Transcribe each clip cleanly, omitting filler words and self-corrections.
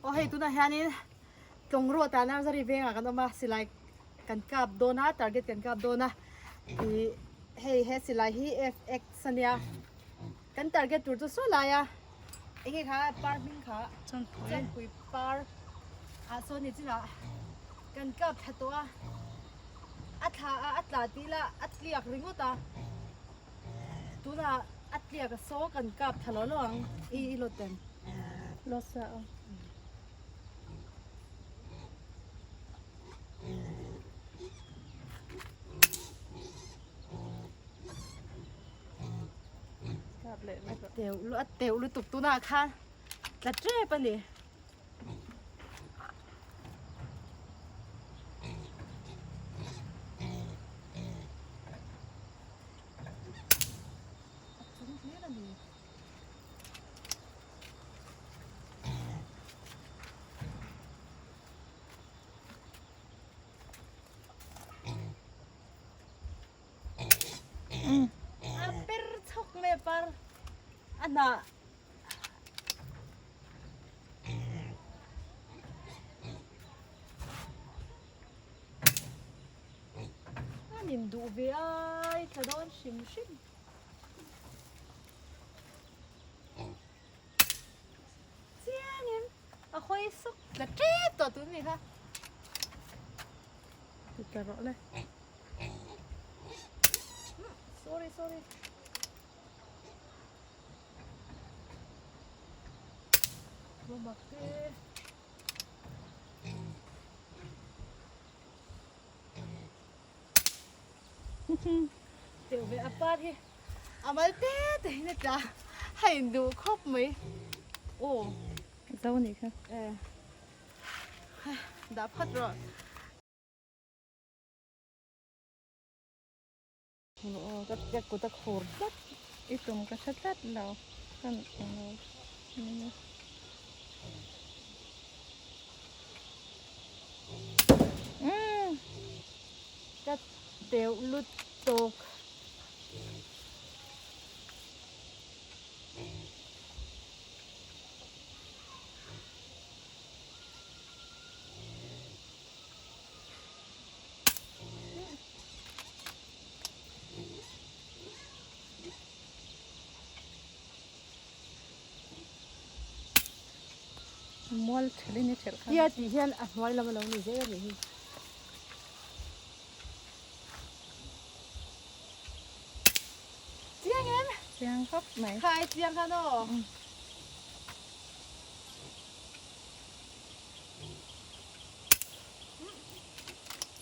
Aw hei tunah hianin Tlawng ruatah Narzary vengah kan awm a, silai kan kap dawn a, target kan kap dawn a, ih hei he silai hi FX ania, kan target tur chu saw lai a, enge kha par hming kha Chawnpui par ah sawn ni chinah kan kap thla tawh a, a thla a a tla tih ila a tliak ringawt a, tunah a tliak a saw kan kap thla lo lo ang i i lawt em? Lawt sa aw. A teuh lutuk tunah khan tla tep a ni. A chung hlir a ni. A per chhawk mai a par a hnah. A nin duh ve ai tla dawn hrim hrim. Chiangin a hawi sawk tla tep tawh tun ni kha. Ti tla rawh le. Sorry sorry. Mak te. Teuh ve a par hi a mal te te in a tla a in duh khawp mai aw zo a nih kha e dah phat rawh aw ka ka kut a khur tlat i tum ka hre tlat lo kan englo Ka teuh lut tawk. Mual thelin i thelh kha. Tia tih hian a hnuai lam a lo ni zel a nih hi. Chiang em? Chiang khawp mai. Khai chiang khan aw.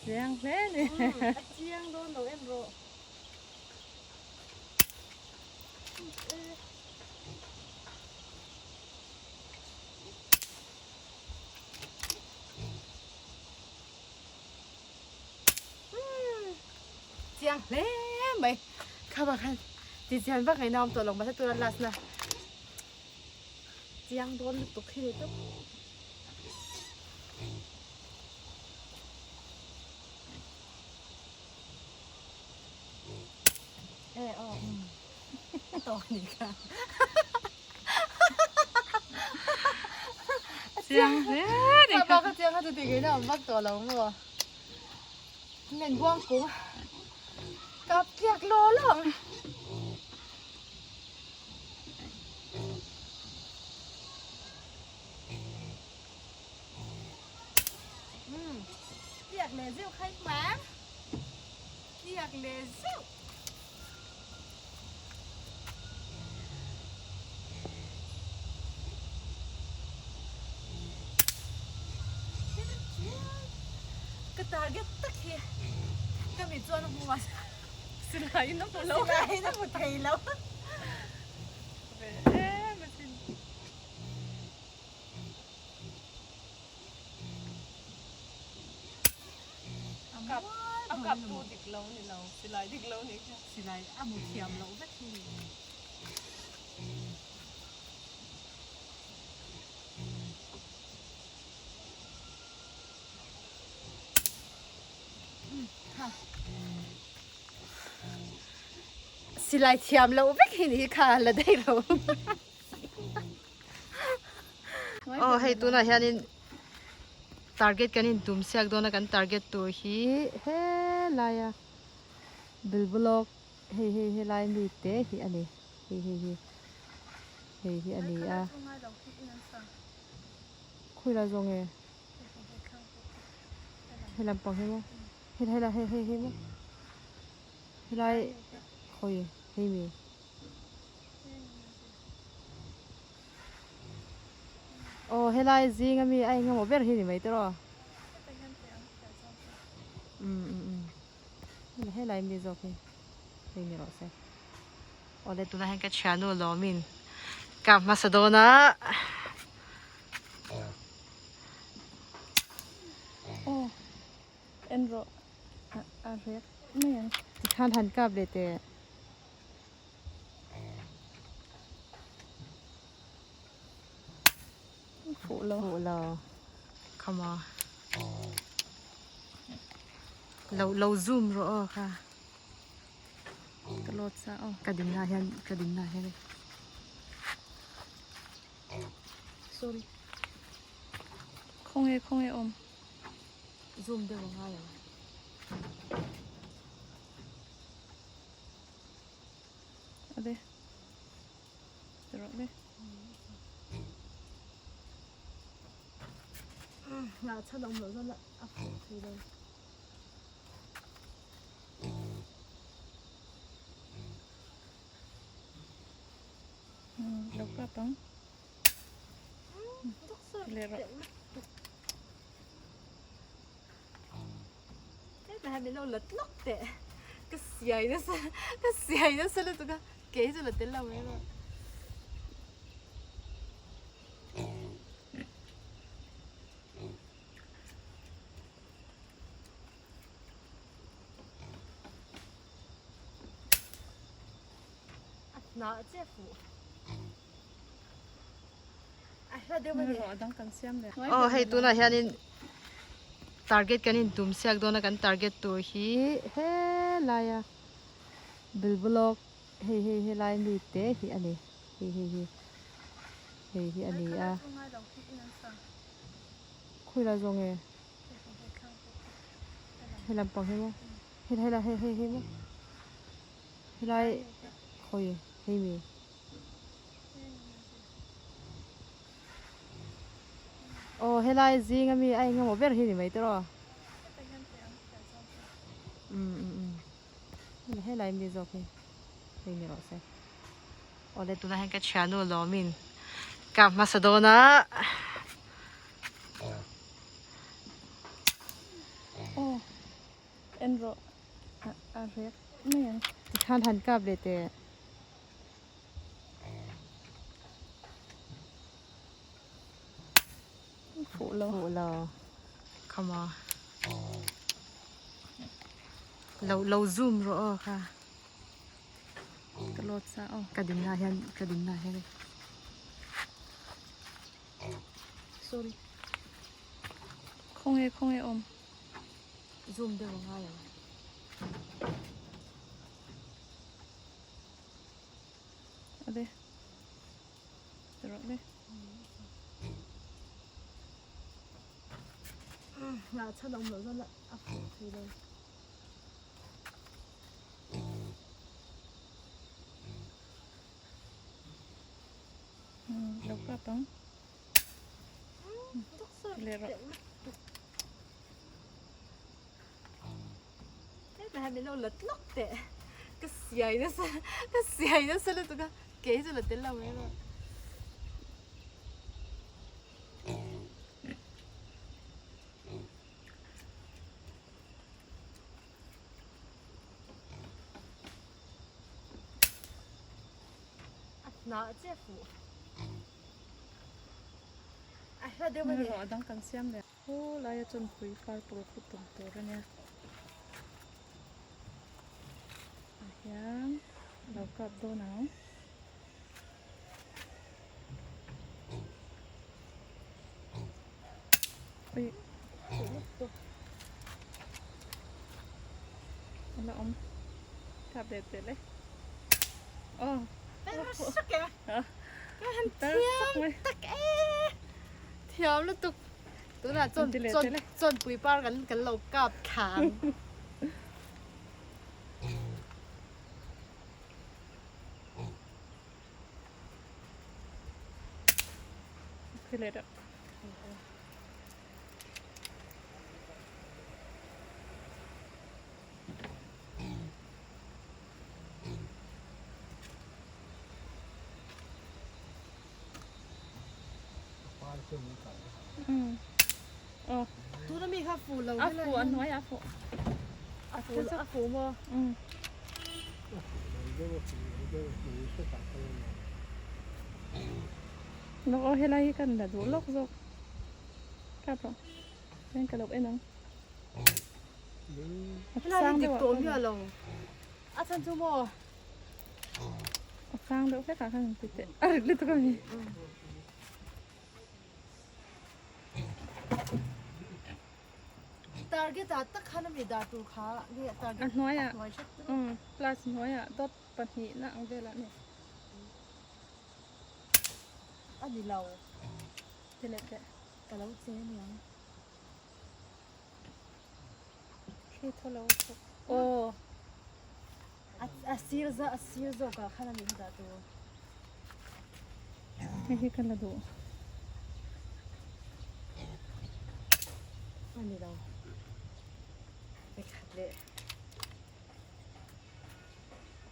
Chiang hle ni. A chiang dawn lo em rawh. Chiang hle mai kha bak khan ti chian vak ngaihna awm tawh lo mahse tuna last na chiang dawn lutuk hi ni tawp. E aw a tawk a nih kha. Chiang hle a ni kha. Bak a chiang kha chu tih ngei na awm vak tawh lo maw. Nen buang kung kap tliak law law ang. Tliak leh zeuh kha i hmang. Tliak leh zeuh. Ka target tak hi ka mi chuan a hmu a. Silai in a hmu lo. Silai in a hmu thei lo. Ve em asin. A kap tu dik lo ni lo, silai dik lo ni kha. Silai a mu thiam loh vek hi ni. Silai thiam loh vek hi ni kha la daih lo. Aw. hei tunah hianin target kan intum siak dawn a kan target tur hi helaia bilbulawk hei hei helai mi te hi a ni hei hei hi hei hi a ni a khawi lai zawng nge he lampang hi maw helai helai hei hei hei maw helai khawi hei mi. Aw helai zing ami a engemaw ber hi ni mai tawh aw. Um um um helai mi zawk hi hei ni rawh se. Aw le tunah hian ka thiannu lawmin kap hmasa dawn a. Aw en rawh a rek mai ang. Tikhan han kap leh teh. Fuh lo. Fuh lo. Come on. Lo lo zoom rawh aw kha. Ka lawt sa aw. Ka ding na hian ka ding na hian. Sorry. Khawnge khawnge awm. Zoom deuh a ngai ang. Ade. Rawh le. Ngah chhan awm loh chuan a fuh thei lo. Lo kap ang. Le rawh. Hetah hian min lo la tlawk teh ka siai nasa ka siai nasa lutuk a kei chu la tel lo mai rawh. A hnah che fuh. Aw hei tunah hianin target kan intum siak dawn a kan target tur hi helaia bilbulawk hei hei helai mi te hi a ni hei hei hi hei hi a ni a khawi lai zawng nge he lampang hi maw helai helai hei hei hei maw helai khawi hei mi. Aw helai zing ami a engemaw ber hi ni mai tawh aw. Um um um helai mi zawk hi hei ni rawh se. Aw le tunah hian ka thiannu lawmin kap hmasa dawn a. Aw en rawh a rek mai ang. Tikhan han kap leh teh. Fuh lo. Fuh lo. Come on. Lo lo zoom rawh aw kha. Ka lawt sa aw. Ka ding na hian ka ding na hian. Sorry. Khawnge khawnge awm. Zoom deuh a ngai ang. Ade. Rawh le. Ngah chhan awm loh chuan a fuh thei lo. Lo kap ang. Le rawh. Hetah hian min lo la tlawk teh ka siai nasa ka siai nasa lutuk a kei chu la tel lo mai rawh. A hnah che fuh a hla deuh a ni. Rawh dang kan siam leh. Aw laia chuan pui purple khu tum tur a nia. Ah hian lo kap dawn ang. Ui. A la awm. Kap leh teh le. Aw. Sak e. Ka han thiam tak e. Thiam lutuk. Tunah chuan chuan chuan pui par kan kan lo kap thlang. Tuna mi kha fu lo A fu a hnuai a fu. A fu a fu maw? Lawk aw helai hi kan la duh lawk zawk. Kap rawh. Hian ka lo en ang. Helai hi dik tawh miah lo. A chhan chu maw? A sang deuh hlek ah khan an ti teh. A rit lutuk a mi. Target ah tak khan a mi dah tur kha nge target A hnuai ah. A hnuai hret chu. Um plus hnuai ah dot pahnihna ang velah a ni. A ni lo. Ti leh teh. Ka lo che aniang. Khi thaw lo thawk. Aw. A sir za a sir zawk ah khan a ni dah tur. Hei hi ka la duh. A ni lo. Pakhat leh.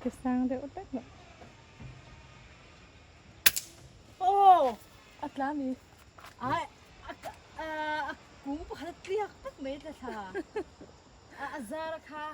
Ti sang deuh hlek lo. Aw! A tla mi. Ai a kung pakhat a tliak vek mai tla thla. A zar a kha.